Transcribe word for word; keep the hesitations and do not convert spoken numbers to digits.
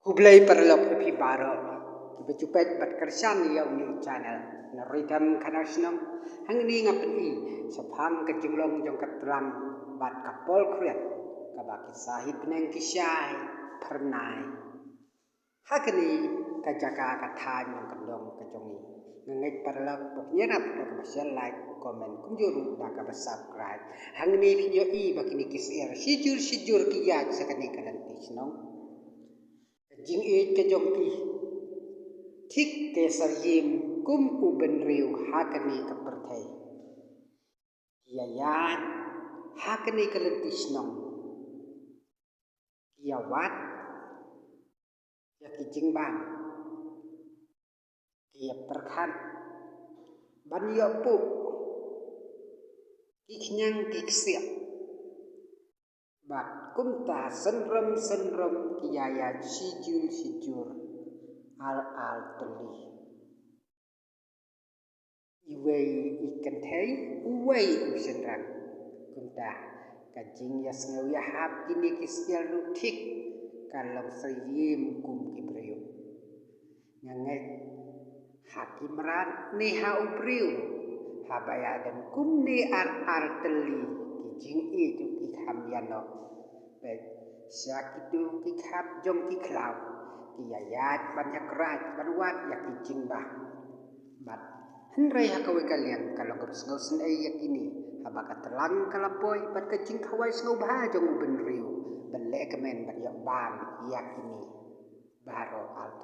Khublei paralok ïa phi baroh kiba ju peit bad kyrshan ïa une u channel Nongrim Khana Shnong. Hangne nga pyni shaphang ka jinglong jong ka tlang bad ka por khriat kaba ki sahit bneng ki shai phyrnai ha kane ka jaka ka thaiñ nongkyndong ka jong ngi. Nga ngeit paralok ba phin ïarap da kaba share, like, comment kumjuh ruh da kaba subscribe. Hangne phin ïohi ba kine ki syiar shijur shijur ki ïaid sha kane ka lynti shnong. Ka jingïeit ka jong ki thik ka syriem kum u bynriew ha kane ka pyrthei. Ki ïaid ha kane ka lynti shnong, ki ïawad ïa ki jingbam, ki ïapyrkhat ban ïoh puh ki khñiang ki ksiah. Bad kumta synrem synrem ki ïaid shijur shijur, ar ar tylli. Iwei i kynthei, uwei u shynrang. Kumta ka jingïasngew ïahap kine ki syiar ruh thik ka long syriem kum ki briew. Nga ngeit ha ki mrad ne ha u briew, haba ïadon kumne ar ar tylli, ki jingïeit ruh ki kham ïa noh. Peit sha kito ki khap jong ki khlaw, ki ïaid ban ïakrat ban wad ïa ki jingbam. Bad hynrei ha kawei ka liang ka long kaba sngewsynei ïa kine, haba ka tlang ka la poi bad ka jingkhawai sngewbha jong u bynriew ban leh kmen ban ïoh bam ïa kine baroh ar tylli.